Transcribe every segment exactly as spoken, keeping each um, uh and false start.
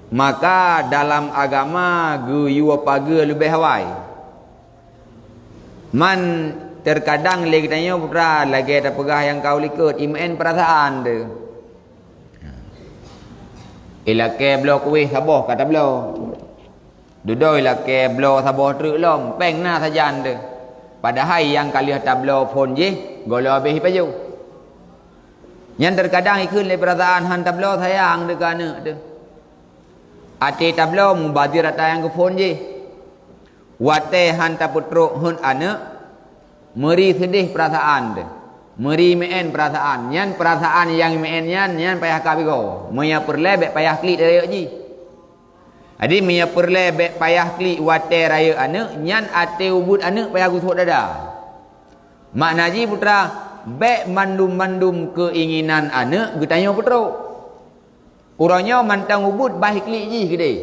Maka dalam agama geuyue pageue leubeh awai. Man, teukadang lé geutanyoe putra lagée tapeugah nyang ka u likot, imeu'en peurasaan teuh. Ilakée bloe kueh saboh ka tabloe. Dudoe ilakée bloe saboh treuk lom, péng na sajan teuh. Padahai nyang ka lheueh tabloe phon jih, gohlom habéh ipajoh. Nyan teukadang ikheun lé peurasaan han tabloe sayang teuh keu aneuëk teuh. Até tabloe mubazir ata nyang geuphon jih. Watée han tapeutrok heuet aneuëk, meuri seudeh peurasaan teuh, meuri meu'en peurasaan. Nyan peurasaan nyang meu'en nyan, nyan payah kabigoe. Meunyoe peureulée bék payah klik rayeuk jih. Jadi meunyoe peureulée bék payah klik watée rayeuk aneuëk, nyan até ubeuet aneuëk payah gusok dada. Makna jih putra, bék mandum-mandum keuinginan aneuëk geutanyoe peutrok. Uroe nyoe mantong ubeuet bah iklik jih keudeh.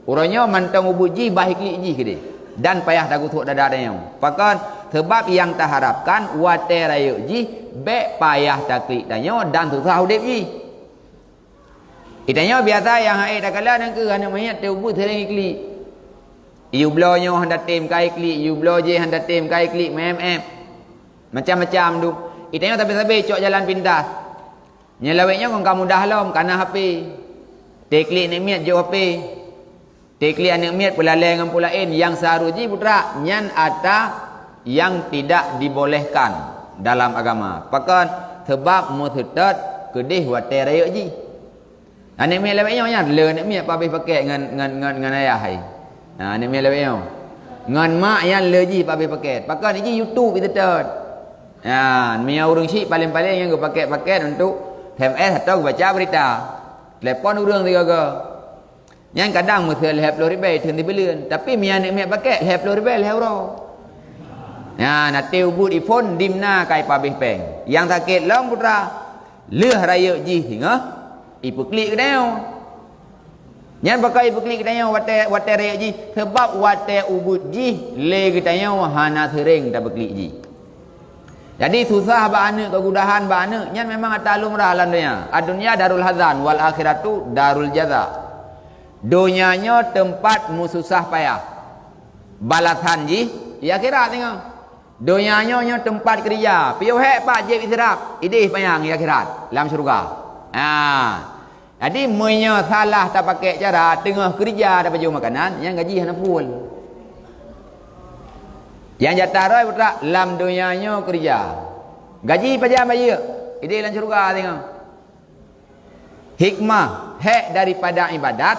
Uroe nyoe mantong ubeuet jih bah iklik jih keudeh. Dan payah tagusok dada tanyoe. Pakon? Sabab nyang taharapkan watée rayeuk jih bék payah taklik tanyoe dan susah udeb jih. Itanyoe biasa nyang hai takalon nyan keuh aneuëk manyak teuh ubeuet sering iklik. Iyue bloe nyoe han tatem ka iklik, iyue bloe jéh han tatem ka iklik, meu'ép-ép. Macam-macam dum. Itanyoe sabe-sabe cok jalan pintas. Nyang lawét nyoe kon ka mudah lom, kana H P. Teuh klik aneuëk miet jok H P. Teuh klik aneuëk miet peulalée ngon peue laén nyang seuharus jih putra, nyan ata nyang tidak dibolehkan dalam agama. Pakon? Sabab meuseutôt keudeh watée rayeuk jih. Aneuëk miet lawét nyoe nyan, le aneuëk miet pabéh paket ngon, ngon, ngon, ngon ayah hai. Nah, aneuëk miet lawét nyoe. Ngon mak nyan le jih pabéh paket. Pakon? Jih YouTube iseutôt. Nah, meunyoe ureuëng syik paléng-paléng nyang geupaket-paket untuk S M S atau geubaca beurita. Telepon ureuëng sigoe-goe. Nyan kadang meuseu lhée ploh ribée thon sibuleuen, tapi meunyoe aneuëk miet paket lhée ploh ribée lhée uroe. Nyan até ubeuet iphon dimna ka ipabéh péng. Nyang sakét lom putra, lheueh rayeuk jih singoh ipeuklik geutanyoe. Nyan pakon ipeuklik geutanyoe watée, watée rayeuk jih, sabab watée ubeuet jih lé geutanyoe hana seuréng tapeuklik jih. Jadi susah bak aneuëk, keumudahan bak aneuëk, nyan memang ata lumrah lam donya. Ad-dunya darul hazan, wal akhiratu darul jaza. Donya nyoe teumpat meususah payah. Balasan jih di akhirat singoh. Donya nyoe, nyoe teumpat keurija. Piôh hék pat jieb iseurap, ideh panyang di akhirat, lam syeuruga. Ha. Jadi, meunyoe salah tapakék cara, teungoh keurija tapajoh makanan, nyan gaji hana full. Nyang jatah roh putra, lam donya nyoe keurija. Gaji pajan bayeuk, ideh lam syeuruga singoh. Hikmah hék daripada ibadat,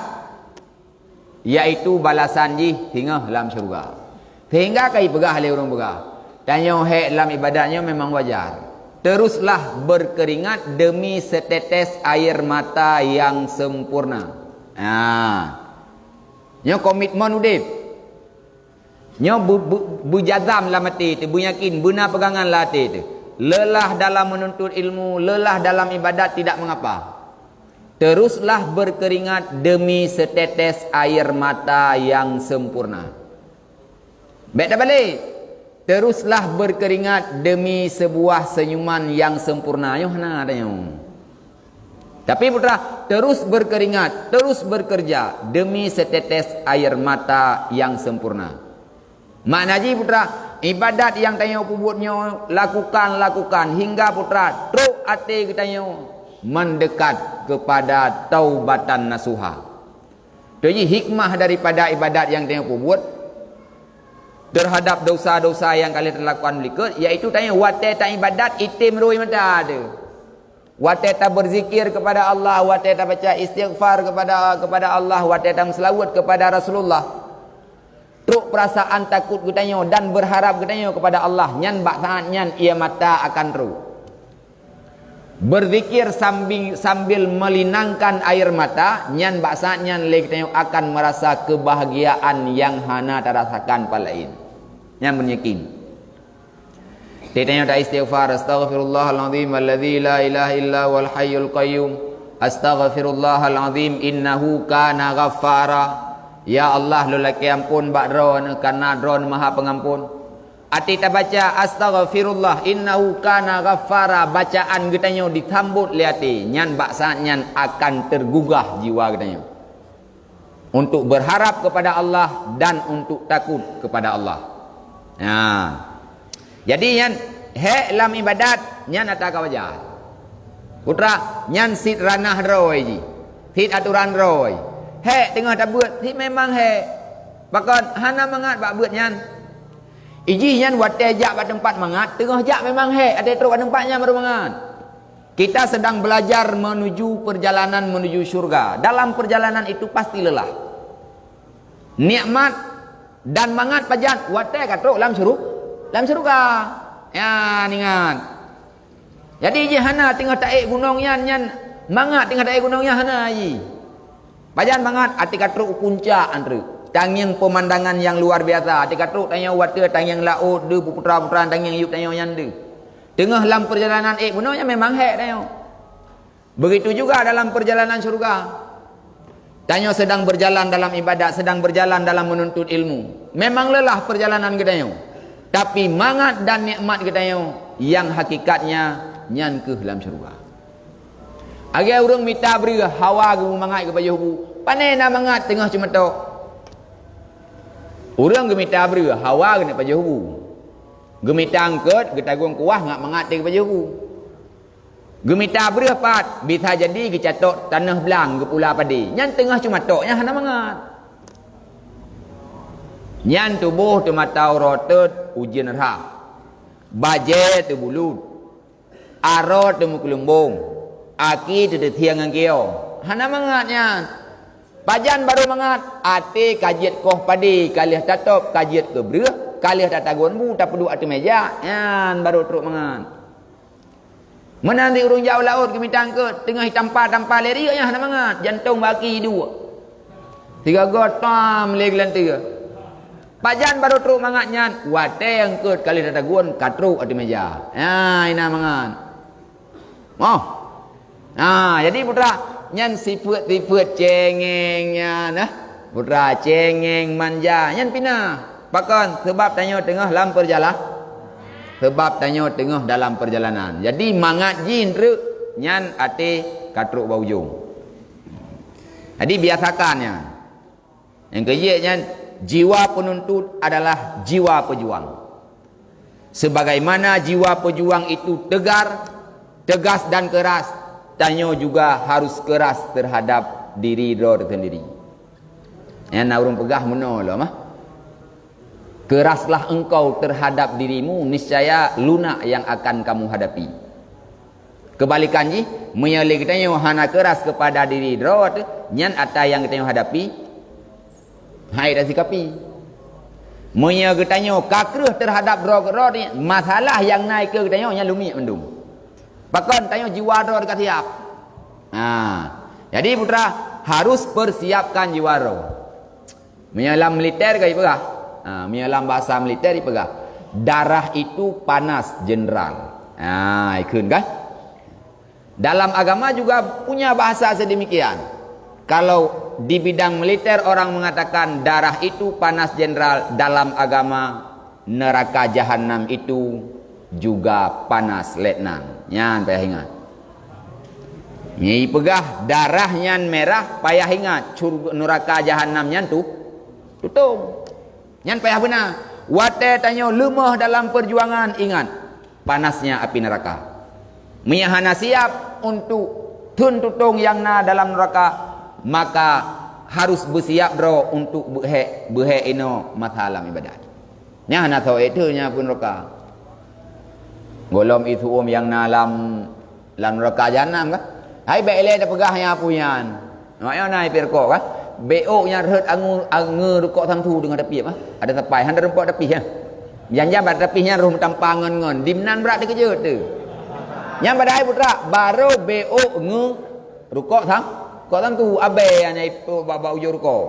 yaitu balasan jih singoh lam syeuruga. Sehingga ka ipeugah lé ureuëng peugah, tanyoe hék lam ibadat nyoe memang wajar. Teruslah berkeringat demi setetes air mata yang sempurna. Nah, nyoe komitmen udeb. Nyoe bu-, bu-, beujazam lam até teuh, beuyakin, beuna peugangan lam até teuh. Lelah dalam menuntut ilmu, lelah dalam ibadat tidak mengapa. Teruslah berkeringat demi setetes air mata yang sempurna. Bék tabalek. Teruslah berkeringat demi sebuah senyuman yang sempurna. Nyoe hana tanyoe. Tapi putra, terus berkeringat, terus bekerja demi setetes air mata yang sempurna. Makna jih putra, ibadat nyang tanyoe peubuet nyoe lakukan, lakukan hingga putra trok até geutanyoe mendekat kepada taubatan nasuha. Jadi hikmah daripada ibadat nyang tanyoe peubuet terhadap dosa-dosa nyang ka lheueh talakukan likot, yaitu tanyoe watée taibadat item roi mata teuh. Watée tabeuzikir kepada Allah, watée tabaca istighfar kepada, kepada Allah, watée tameuseulaweuet kepada Rasulullah, trok peurasaan takot geutanyoe dan beurharab geutanyoe kepada Allah, nyan bak saát nyan ié mata akan trok. Beuzikir sambi-, sambil meulinangkan air mata, nyan bak saát nyan lé geutanyoe akan meurasa keubahagiaan nyang hana tarasakan pat laén. Nyan meunyakin. Tanyoe ta-istighfar, "Astaghfirullahalazim alladzi la ilaha illa huwal hayyul qayyum. Astaghfirullahalazim innahu kana ghaffara." Ya Allah, lôn lakée amphon bak Droeneuh, kareuna Droeneuh Maha Pengampon. Até tabaca, "Astaghfirullah innahu kana ghaffara," bacaan geutanyoe disambot lé até, nyan bak saát nyan akan teugugah jiwa geutanyoe. Untuk berharap kepada Allah dan untuk takut kepada Allah. Nah, jadi nyan hék lam ibadat nyan ata ka wajar. Putra, nyan sit ranah droe jih, sit atoran droe. Hék teungoh tabeuet, sit memang hék. Pakon hana mangat bak beuet nyan. Ijih nyan watée jak bak teumpat mangat, teungoh jak memang hék, watée trok bak teumpat nyan baru mangat. Kita sedang belajar menuju perjalanan menuju syurga. Dalam perjalanan itu pasti lelah. Nikmat dan mangat pajan watée ka trok lam syuru-, lam syurga. Ya, ingat. Jadi jih hana teungoh taék gunong nyan, nyan mangat teungoh taék gunong nyan hana jih. Pajan mangat, até ka trok u puncak nyan treuk. Tangieng pemandangan yang luar biasa. Até ka trok tanyoe watée tangieng laôt deuh, putra-putra tangieng yup tanyoe nyan deuh. Teungoh lam perjalanan ék bunoe nyan memang hék tanyoe. Begitu juga dalam perjalanan syurga. Tanyoe sedang berjalan dalam ibadat, sedang berjalan dalam menuntut ilmu. Memang lelah perjalanan geutanyoe. Tapi mangat dan nikmat geutanyoe yang hakikatnya nyan keuh lam syurga. Lagée ureuëng mita breueh hawa geumeumangat geupajoh bu. Pane na mangat teungoh ceumeutôk. Ureuëng geumita breueh hawa geuneuk pajoh bu. Geumita eungkôt, geutagong kuah ngat mangat teuh geupajoh bu. Geumita breueh pat, bisa jadi geucatok tanoh blang geupula padé. Nyan teungoh ceumeutôk nyan hana mangat. Nyan tuboh teumata uroe teut ujeuen rhah. Bajée teubulut. Aroe teumeukeulumbong, aki teuteuthieng ngon kiyong. Hana mangat nyan. Pajan barô mangat, até ka jeuet koh padé, ka lheueh tatôb, ka jeuet keu breueh, ka lheueh tataguen bu, tapeuduek ateueh meuja, nyan barô trok mangat. Meunan di ureuëng jak u laôt geumita eungkôt, teungoh jitampa-tampa lé riyeuk nyan hana mangat, jantông bak aki jiduek. Sigoe-goe tam lé geulanteue. Pajan barô trok mangat nyan, watée eungkôt ka lheueh tataguen ka trok ateueh meuja. Nyan na mangat. Moh. Ha, jadi putra, nyan sifeuet-sifeuet cengeng nyan, eh. Putra cengeng manja, nyan pina. Pakon? Sebab tanyoe teungoh lam perjala-, sebab tanyoe teungoh dalam perjalanan. Jadi mangat jih treuk nyan até ka trok bak ujong. Jadi biasakan nyan. Nyang keujeuet nyan, jiwa penuntut adalah jiwa pejuang. Sebagaimana jiwa pejuang itu tegar, tegas dan keras, tanyoe juga harus keras terhadap diri droe teusendiri. Nyan na ureuëng peugah meunoe lom, ah. Keraslah engkau terhadap dirimu, niscaya lunak yang akan kamu hadapi. Keubalikan jih, meunyoe lé geutanyoe hana keuras keupada diri droe teuh, nyan ata nyang geutanyoe hadapi, hai tasikapi. Meunyoe geutanyoe ka kreueh teuhadab droe keudroe teuh, masalah nyang na ikeue geutanyoe nyan lumiek mandum. Pakon tanyoe jiwa droe teuh ka siab. Ha. Jadi putra harus persiapkan jiwa droe. Meunyoe lam militer ka jipeugah, ha, meunyoe lam bahasa militer jipeugah, "Darah itu panas, Jenderal." Ha, ikheun kan? Dalam agama juga punya bahasa sedemikian. Kalau di bidang militer orang mengatakan, "Darah itu panas, Jenderal," dalam agama, neraka jahanam itu juga panas, Letnan. Nyan payah ingat. Nyan peugah darah nyan merah, payah ingat, syurga, neraka jahanam nyan tu tutong. Nyan payah beuna. Watée tanyoe leumoh dalam perjuangan, ingat panasnya api neraka. Meunyoe hana siab untuk theun tutong nyang na dalam neraka, maka harus beusiab droe untuk beuhék, beuhék inoe masa lam ibadat. Nyan hana soe teuh nyang peuneuraka. Gohlom ié su'uem nyang na lam, lam neuraka jahanam ka. Hai bék ilée tapeugah nyang apui nyan. Mak nyoe na ipée rukok ka. Bék ôk nyang rhot angu, angu rukok samsu deungon tapi apa? Ada sapai, hana rumpok tapi ya. Janjan bak tapi nyan roh meutampa ngon-ngon. Dimnan brat dikeujot tu. Nyan padahai putra, barô bék ôk ngu rukok sam, rukok samsu abée nyang ipée bak, bak ujoe rukok.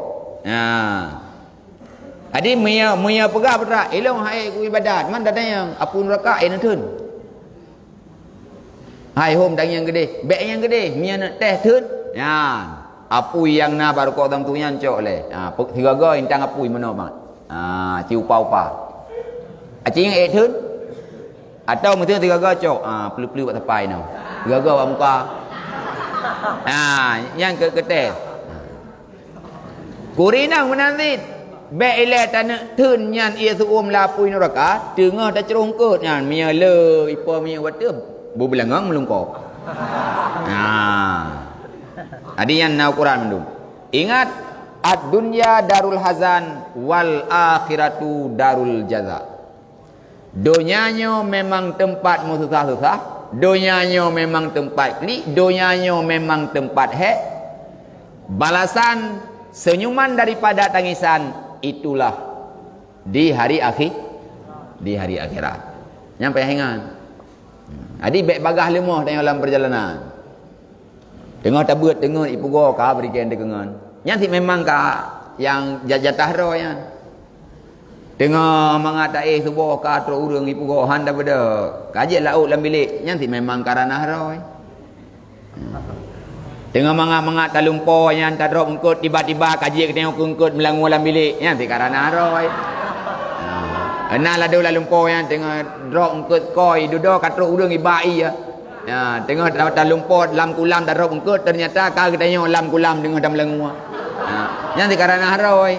Nah. Jadi meunyoe, meunyoe peugah putra, ilong hai ku ibadat, man datang nyang apui neuraka, eh, neutheun. Hai hom daging nyang geudeh, bék nyang geudeh, meunyoe neuk teh theun. Nyan, apui nyang na bak rukok samsu nyan cok lé. Ha, pe-, sigoe-goe intang apui meunoe mat. Ha, ci upa-upa. Aci nyang ék theun. Atau meuteun sigoe-goe cok, ha, peuleuh-peuleuh bak sapai nyoe. Sigoe-goe bak muka. Ha, nyan keu, keu teh. Kuri nang meunan cit. Bék ilée taneuk theun nyan ie su'uem lapui nuraka, teungoh tacroh eungkôt nyan, meunyoe le ipo minyeuk wateuh, beubeulangong meulungkop. Nah. Jadi nyan na ukuran mandum. Ingat, ad-dunya darul hazan wal akhiratu darul jaza. Donya nyoe memang teumpat meususah-susah, donya nyoe memang teumpat klik, donya nyoe memang teumpat hék. Balasan senyuman daripada tangisan itulah di hari akhir, di hari akhirat. Nyan payah ingat. Jadi bék bagaih leumoh tanyoe lam peurjalanan. Teungoh tabeuet teungeut ipugoe ka bri keu deungon. Nyan cit memang ka nyang ja-, jatah droe nyan. Teungoh mangat taéh suboh ka trok ureuëng ipugoe han tabeudôh. Ka jeuet laôt lam bilék, nyan cit memang ka ranah droe. Teungoh mangat-mangat talumpoe nyan tadrop eungkôt tiba-tiba ka jeuet geutanyoe keu eungkôt meulangue lam bilék, nyan cit ka ranah droe. Nah, na ladôm lalumpoe nyan teungoh drop eungkôt koi dudoe ka trok ureuëng iba ie. Ya, teungoh ta-, talumpoe lam kulam tadrop eungkôt, teunyata ka geutanyoe lam kulam deungon tameulangua. Ya, nyan cit ka ranah droe.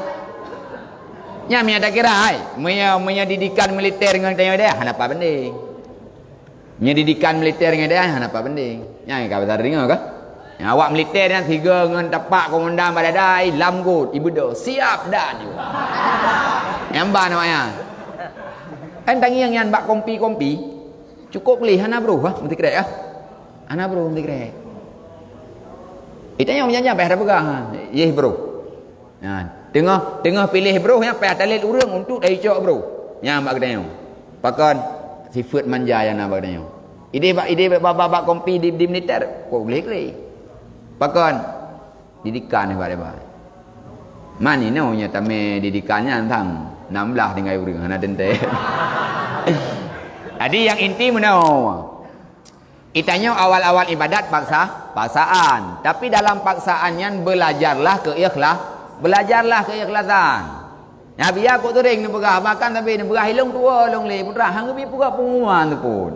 Nyan meunyo takira, hai, meunyo, meunyo didikan militer ngon tanyoe deh, hana pat banding. Meunyo didikan militer ngon deh, hana pat banding. Nyan ka basa deungoe ka? Nyan awak militer nyan sigoe ngon tapak komandan bak dada, lam got, ibeudôh, siap dan. Nyan ban awak nyan. Kan tangieng nyan bak kompi-kompi. Cukôp gleh hana broh ah, meusikrek ah. Hana broh meusikrek. Itanyong nyang payah tapeugah, ha, yeh broh. Ha, teungoh, teungoh piléh broh nyang payah talét ureuëng untuk tayue cok broh. Nyan bak geutanyoe. Pakon sifeuet manja nyang na bak geutanyoe. Idéh bak, idéh bak, bak, bak kompi di, di militer, kok gleh-gleh. Pakon didikan hebat-hebat. Man inoe nyang tamé didikan nyan sang nam blaih tinggai ureuëng hana teuntée. Jadi nyang inti meunoe. Itanyoe awal-awal ibadat paksa, paksaan. Tapi dalam paksaan nyan belajarlah keu ikhlas, belajarlah keu ikhlasan. Nabi Yakub sering neupeugah, bahkan sampai neupeugah ilong tuwo long lé putra hang geubi peugah pengumuman tu pun.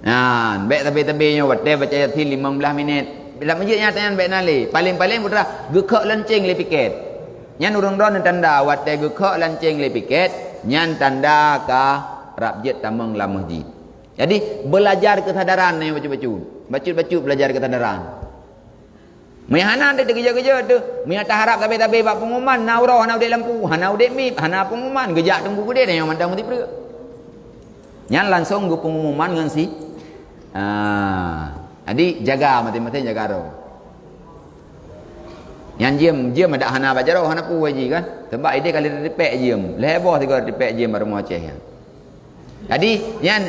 Nah, bék tabe-tabe nyoe watée baca Yasin limong blaih minit. Bila meujeuet nyata nyan bék na lé. Paling-paling putra geukhok lanceng lé piket. Nyan ureuëng droe neutanda watée geukhok lanceng lé piket, nyan tanda ka rab jeuet tamong lam masjid. Jadi, belajar kesadaran nyoe bacut-bacut. Bacut-bacut belajar kesadaran. Meunyo hana teuh teugeujak-geujak teuh, meunyo taharab tabe-tabe bak pengumuman, na uroe hana udeb lampu, hana udeb mip, hana pengumuman, geujak teungku keudeh nyoe mantong meusipreuk. Nyan langsong geupengumuman ngon si. Ah, jadi jaga maséng-maséng jaga droe. Nyan jeuem, jeuem adak hana bak jaroe, hana peue ji kan. Sebab idéh kali ritipék jeuem. Lhée boh sigoe ritipék jeuem bak rumoh Aceh nyan. Jadi, nyan,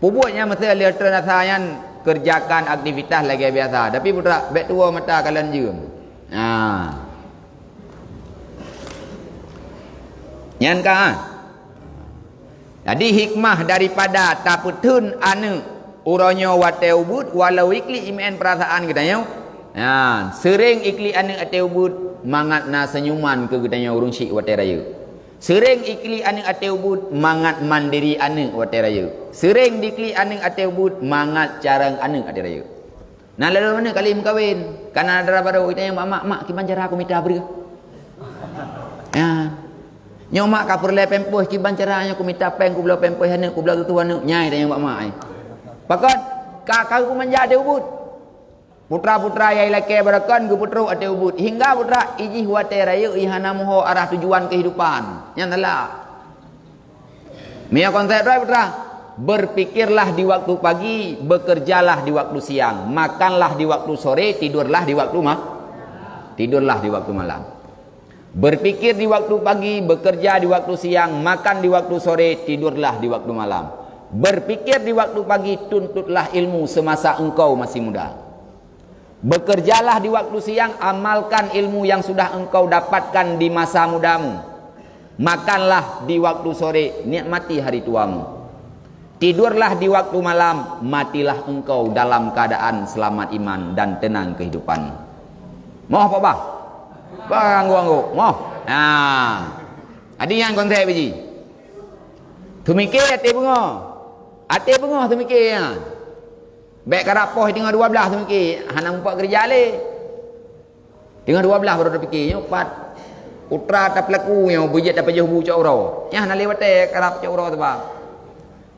peubuet nyan meuseuti lheueh treun asa nyan kerjakan aktivitas lagée biasa. Tapi putra, bék tuwo mata kalon jeuem. Nah. Nyan ka. Jadi, hikmah daripada tapeutheun aneuëk uroe nyoe watée ubeuet, walau iklik imeu'en peurasaan geutanyoe. Nah, seuréng iklik aneuëk watée ubeuet, mangat na seunyuman keu geutanyoe ureuëng syik watée rayeuk. Seuréng iklik aneuëk watée ubeuet mangat mandiri aneuëk watée rayeuk. Seuréng diklik aneuëk watée ubeuet mangat carông aneuëk watée rayeuk. Na laloe aneuëk kali meukawen, kana dara barô, itanyong bak mak, "Mak, kiban cara kumita breueh?" Ya. "Nyoe mak ka peureulée pampers, kiban cara nyoe kumita péng kubloe pampers aneuëk, kubloe tutoe aneuëk?" Nyan itanyong bak mak ai. Pakon ka, ka geupeu manja watée ubeuet. Putra-putra nyang ilakée baroekon geupeutrok watée ubeuet, hingga putra ijih watée rayeuk ih hana meuho arah tujuan keuhidupan. Nyan salah. Meunyoe konsep droe putra, berpikirlah di waktu pagi, bekerjalah di waktu siang, makanlah di waktu sore, tidurlah di waktu ma-, tidurlah di waktu malam. Berpikir di waktu pagi, bekerja di waktu siang, makan di waktu sore, tidurlah di waktu malam. Berpikir di waktu pagi, tuntutlah ilmu semasa engkau masih muda. Bekerjalah di waktu siang, amalkan ilmu yang sudah engkau dapatkan di masa mudamu. Makanlah di waktu sore, nikmati hari tuamu. Tidurlah di waktu malam, matilah engkau dalam keadaan selamat iman dan tenang kehidupanmu. Moh apa bah? Bah angguk-angguk, moh. Nah. Adi nyang konteks biji. Teumiké até beungoh. Até beungoh teumiké nyan. Bék karap poh teungoh dua blaih teumiké, hana mupat keureuja lé. Teungoh dua blaih baru tapike, nyoe pat utra tapeulaku nyoe beujeuet tapajoh bu cok uroe. Nyan hana lé watée karab cok uroe teuba.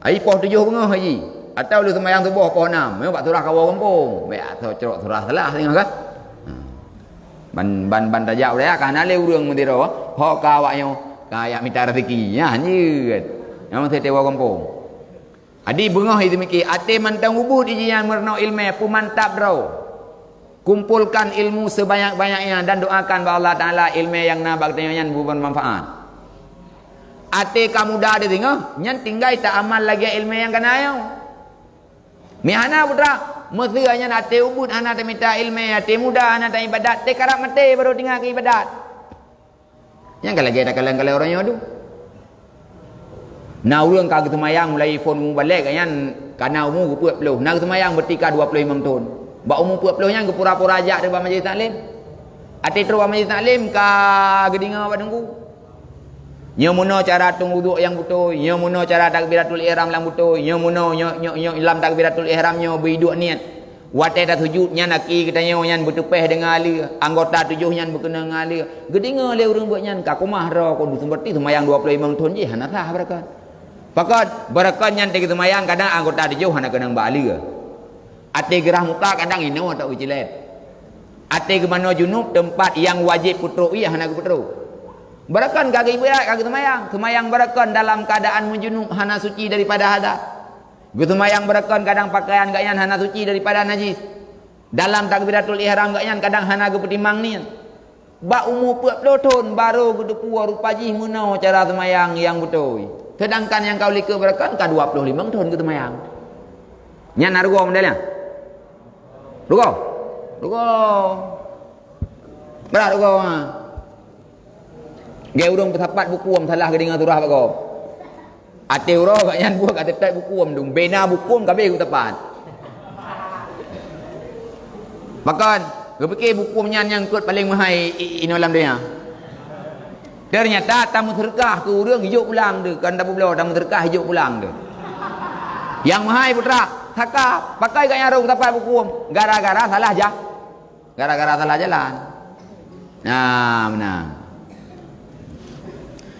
Ai poh tujoh beungoh haji. Atawa lheueh seumayang suboh poh nam, nyoe bak surah kawoe gampông. Bék asoe crok surah salah teungoh ka. Ha. Ban, ban, ban tajak ulée ka hana lé ureuëng meudiro, ho ka awak nyoe ka yak mita rezeki. Nyan jeuet. Nyang meuseutée woe gampông. Adi beungoh idemikian, até mantong ubit iji nyang meurunoe iéleumé, peumantap droe. Kumpolkan ilmu sebanyak-banyaknya dan doakan bak Allah Taala iéleumé nyang na bak geutanyoe nyan beumanfaat. Até ka muda di singoh, nyan tinggai ta amal lagée iéleumé nyang kana nyoe. Meuhana putra, meuseu nyan até ubit hana tamita iéleumé, até muda hana taibadat, té karab maté baru tinggai keu ibadat. Nyang ka lagée takalon-kalon uroe nyoe dum. Na ureuëng ka geuseumayang mulai phon umu balek, nyan kana umu geupeuet ploh. Na geuseumayang beutika dua ploh limong thon. Bak umu peuet ploh nyan geupura-pura jak deh bak majelis taklim. Até trok bak majelis taklim ka geudeungoe bak teungku. Nyoe meunoe cara tueng uduk nyang beutôi, nyoe meunoe cara takbiratul ihram nyang beutôi, nyoe meunoe nyoe, nyoe, nyoe lam takbiratul ihram nyoe beuiduk niet. Watée tasujut nyan aki geutanyoe nyan beuteupéh deungon aleue, anggota tujoh nyan beukeunong ngon aleue. Geudeungoe lé ureuëng beuet nyan ka keumah droe kon duseumeureuti seumayang dua ploh limong thon jih hana sah beureukat. Pakon, beureukat nyan teuk seumayang kadang anggota tujoh hana keunong bak aleue. Até geurah muka kadang inoe atau geucilet. Até geumanoe junub teumpat nyang wajéb peutrok ié hana geupeutrok. Beureukat ka geuibadat ka geuseumayang, seumayang beureukat dalam keuadaan meujunub hana suci daripada hadas. Geuseumayang beureukat kadang pakaian gobnyan hana suci daripada najis. Dalam takbiratul ihram gobnyan kadang hana geupeutimang niet. Bak umu peuet ploh thon barô geuteupeue rupa jih meunoe cara seumayang nyang beutôi. Seudangkan nyang ka u likot beureukat ka dua ploh limong thon geuseumayang. Nyan na rugoe model nyan? Rugoe? Rugoe. Brat rugoe, ha. Gét ureuëng peusapat buku am salah geudeungoe surah bak gob. Até uroe gobnyan buet ka teutab buku am dum. Bena buku am ka abéh geupeusapat. Pakon, geupike buku am nyan nyang kot paleng meuhai i, i, inoe lam donya. Teunyata tameuseudeukah keu ureuëng hijok pulang deuh, kon tapeubloe tameuseudeukah hijok pulang deuh. Nyang meuhai putra, saka, pakon gobnyan rhot peusapat buku am, gara-gara salah jah. Gara-gara salah jalan. Nah, meunan.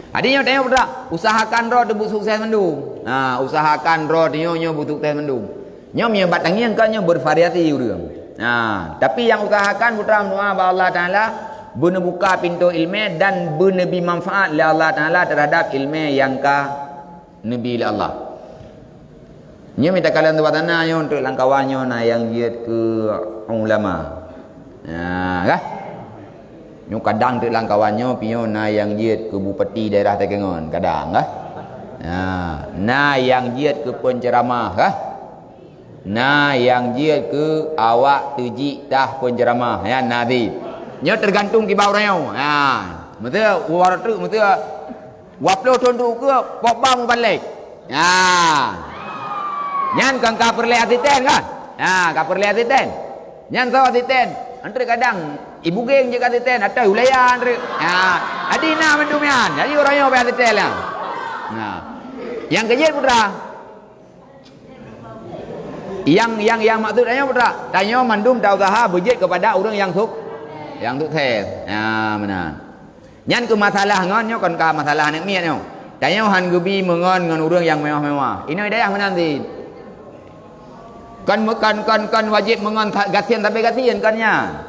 Jadi nyoe tanyoe putra, usahakan droe teuh beusukses mandum. Nah, usahakan droe tanyoe nyoe beusukses mandum. Nyoe meunyoe bak tangieng kan nyoe bervariasi ureuëng. Nah, tapi nyang usahakan putra meudoa bak Allah Taala beuneubuka pintoe iéleumé dan beuneubi manfaat lé Allah Taala terhadap iéleumé nyang ka neubi lé Allah. Nyoe mita kalon tuba tana nyoe untuk lam kawan nyoe na nyang jeuet keu ulama. Nah, kah? Nyoe kadang untuk lam kawan nyoe pion na nyang jeuet keu bupati daerah Takengon, kadang kah? Nah, na nyang jeuet keu penceramah kah? Na nyang jeuet keu awak teujik tah penceramah, ya, na cit. Nyoe tergantung kiban uroe nyoe. Ha, meuteue uroe treuk meuteue Dua ploh thon teuk ukeue, pok ba mubalek. Ha. Nyan kan ka peureulée asisten kan? Ha, ka peureulée asisten. Nyan soe asisten? Antre kadang ibu geng jeuet asisten atau ulaya antre. Ha. Jadi na mandum nyan. Jadi uroe nyoe pih asisten lah. Nah. Nyang keujeuet putra. Yang yang yang maksud tanyoe putra, tanyoe mandum ta usaha beujeuet kepada ureuëng yang suk, yang sukses. Ya, meunan. Nyan keu masalah ngon nyoe kon ka masalah aneuk miet nyoe. Tanyoe han geubi meungon ngon ureuëng nyang mewah-mewah. Inoe dayah meunan cit. Kon, kon, kon, kon wajéb meungon gasien sabe gasien kon nyan.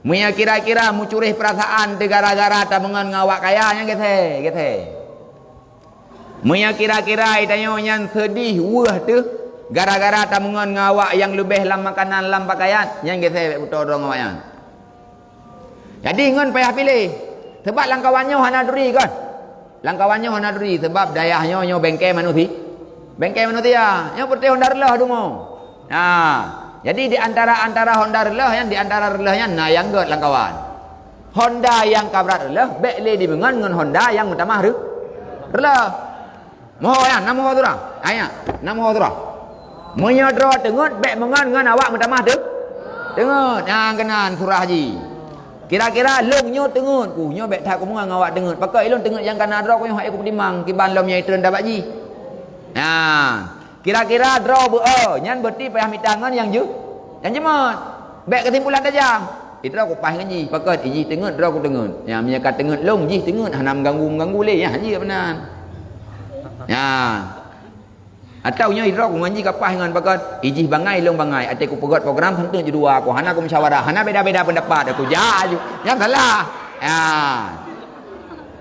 Meunyoe kira-kira meucureh peurasaan teuh gara-gara tameungon ngon awak kaya nyan gesé, gesé. Meunyoe kira-kira tanyoe nyan seudeh weueh teuh gara-gara tameungon ngon awak nyang leubeh lam makanan lam pakaian, nyan gesé bék beutoe droe ngon awak nyan. Jadi ngon payah piléh. Sebab lam kawan nyoe hana duri kon. Lam kawan nyoe hana duri sebab dayah nyoe nyoe bengke manusia. Bengke manusia. Nyoe peureute honda reuloh dumo. Nah, jadi di antara-antara honda reuloh nyan, di antara reuloh nyan na nyang gét lam kawan. Honda nyang ka brat reuloh bék lé dimeungon ngon honda nyang meutamah reu-, reuloh. Moho nyan, na moho surah. Ayat, na moho surah. Meunyoe droe teungeut bék meungon ngon awak meutamah teu-, teungeut. Nyang keunan surah jih. Kira-kira lôn nyoe teungeut ku, nyoe bék that kumeungon ngon awak teungeut. Pakon ilôn teungeut nyang kana droe ku nyoe hai kupeutimang kiban lom nyang itreun tabak jih. Nah, kira-kira droe beu-, oh, nyan berarti payah mita ngon nyang ju-, nyang jeumat. Bék keusimpulan tajam. Idroe kupaih ngon jih, pakon ijih teungeut, droe kuteungeut. Nyang meunyoe ka teungeut lôn, jih teungeut, hana mengganggu-mengganggu lé, nyan jih beunan. Nyan. Atau nyoe idroe ku ngon jih kapaih ngon, pakon ijih bangai, lôn bangai. Até kupeugöt program, hana judua ku, hana kumusyawarah, hana beda-beda pendapat, aku jak aju. Nyan salah. Ya.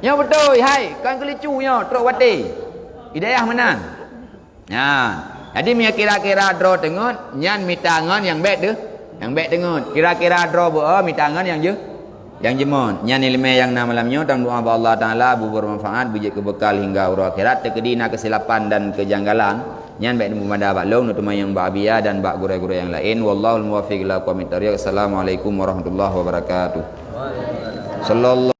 Nyoe beutôi, hai, kan keulicu nyoe, trok watèe. Hidayah meunan. Nyan. Jadi meunyoe kira-kira droe teungeut, nyan mita ngon nyang bèk teu-, nyang bèk teungeut. Kira-kira droe beu-, mita ngon nyang jeu-, nyang jeumot. Nyan ileumèe nyang na malam nyoe, tameudoa bak Allah Taala beu bermanfaat, beujeuet keu beukal hingga uroe akhirat. Teukeudi na keusilapan dan keujanggalan, nyan bèk neupeumeubada bak lôn, neuteumayang bak Abiya dan bak gurèe-gurèe nyang laén. Wallahul muwaffiq ila aqwamit thariq. Assalamualaikum warahmatullahi wabarakatuh. Sallallahu